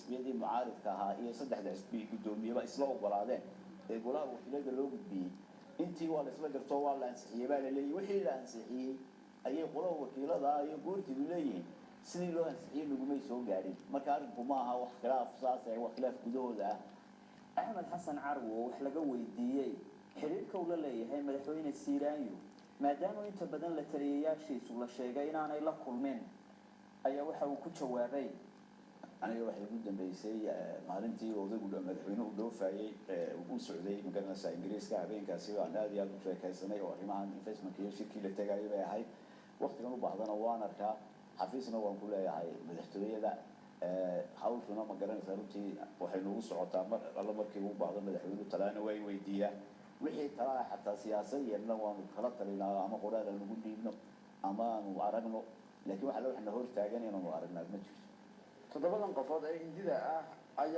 Xisbiyadii mucaaridka ahaa iyo saddexda xisbi guddoomiyeba isla ogolaadeen ee golaha wakiilada loo gudbiyey, intii waa la isla garto, waa la ansixiyey baa la leeyahy. Wixii la ansixiyey ayay qolaha wakiilada iyo goortidu leeyihiin sidii loo ansixiyey nagumay soo gaadhin. Marka arrinku ma aha wax khilaaf saas ee wax khilaaf gudahooda ah. Axmed Xasan Carwo oo wax laga weydiiyey xidhiirhka uu la leeyahay madaxweyne Siilaanyo, maadaama inta badan la taliyayaashiisu la sheegay inaanay la kulmin, ayaa waxa uu ku jawaabay: Aniga waxay ugu dambeysay maalintii odaygu madaxweynuhu dhoofayey, uu socday, magaranaysaa, Ingiriiska. Habeenkaasi aan aad iyo aad u sheekaysanay oo arrimahan investmentka iyo shirkii la tegayay bay ahayd. Waktigan u baahdana waan arkaa, xafiisna waan ku leeyahay madaxtooyada. Hawshuna, ma garanaysaa, runtii waxay noogu socotaa mar alla markii uu baahdo madaxweynuhu talaana way weydiiyaa. Wixii talaa xataa siyaasad yeelna waanu kala talinaa, ama qoraal aan ugu dhiibno ama aanu aragno, laakiin waxa la waxna hortaagan inaanu aragnaa ma jirto. 7-dan qofood ee Hindida ah